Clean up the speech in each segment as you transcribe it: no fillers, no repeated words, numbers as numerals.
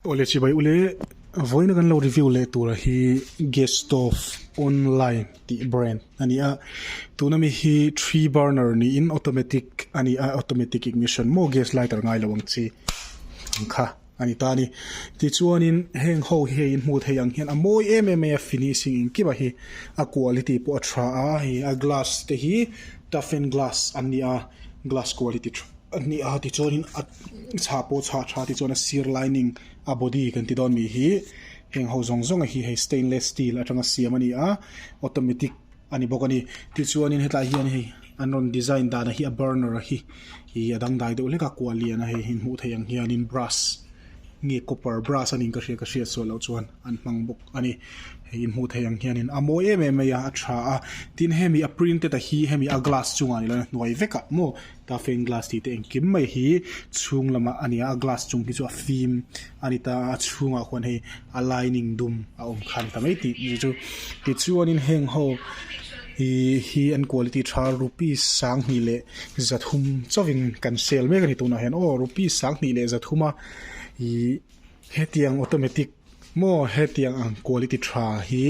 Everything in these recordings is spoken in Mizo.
Awle chibai ule vawiin a kan lo review leh tura hi gas stove online tih brand a ni a tuna mi hi three burner niin automatic a ni a automatic ignition maw gas lighter ngai lo ang chi ang kha a ni ta a ni tichuanin heng ho hi hei in hmuh theih ang hian a mawi em em mai a finishing engkim a hi a quality pawh a tha a hei a glass te hi toughen glass an ni a glass quality tha a ni a tichuanin a chhah pawh chhah tha tichuan a sir lining a body kan ti dawn mi hi heng ho zawng zawng a hi hei stainless steel atanga siam a ni a automatic a ni bawk a ni tichuanin hetlai hian hei an rawn design dan a hi a burner a hi ih a dangdai deuh hlek a kuah lian a hei hi hmuh theih ang hianin brass nge copper brass a niin ka hria ka hriat sual loh chuan an hmang bawk a ni hei in hmuh theih ang hianin a mawi em em mai a a tha a tin hemi a printed a hi hemi a glass chungah ni lo in a hnuai vek ah maw Tafeng glass tih te engkim mai hi chhung lamah a ni a a glass chung hi chu a fim a ni ta a a chhungah khuan hei a lining dum a awm kha a ni ta mai tih chu chu tichuanin heng ho ihh hi an quality tha rupees sanghnih leh zathum chauhin kan sale mek a ni tunah hian aw rupees sanghnih leh zathum a ihh hetiang automatic maw hetiang ang quality tha hi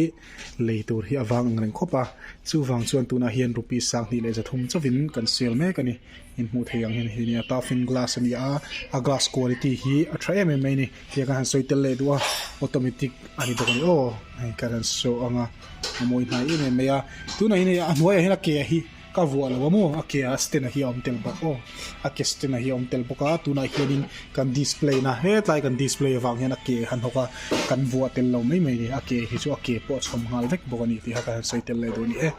lei tur hi a vang ang reng khawp a chuvang chuan tunah hian rupees sanghnih leh zathum chauhin kan sale mek a ni in hmuh theih ang hian hei nia toughen glass a ni a a glass quality hi a tha em em mai a ni tiang khan han sawi tel leh duh a automatic a ni bawk a ni aw hei kan han saw ang a a mawi hnai em em mai a tunah hian hei a hnuaiah hian a ke hi Ka vuah lo a maw? A ke a stand a hi a awm tel bawk aw. A ke stand a hi a awm tel bawk a, tunah hianin kan display na hetlai kan display avang hian a ke han hawk a, kan vuah tel lo mai mai a ni. A ke hi chu a ke pawh a chhawm nghal vek bawk a ni tih kha ka han sawi tel leh duh a ni e.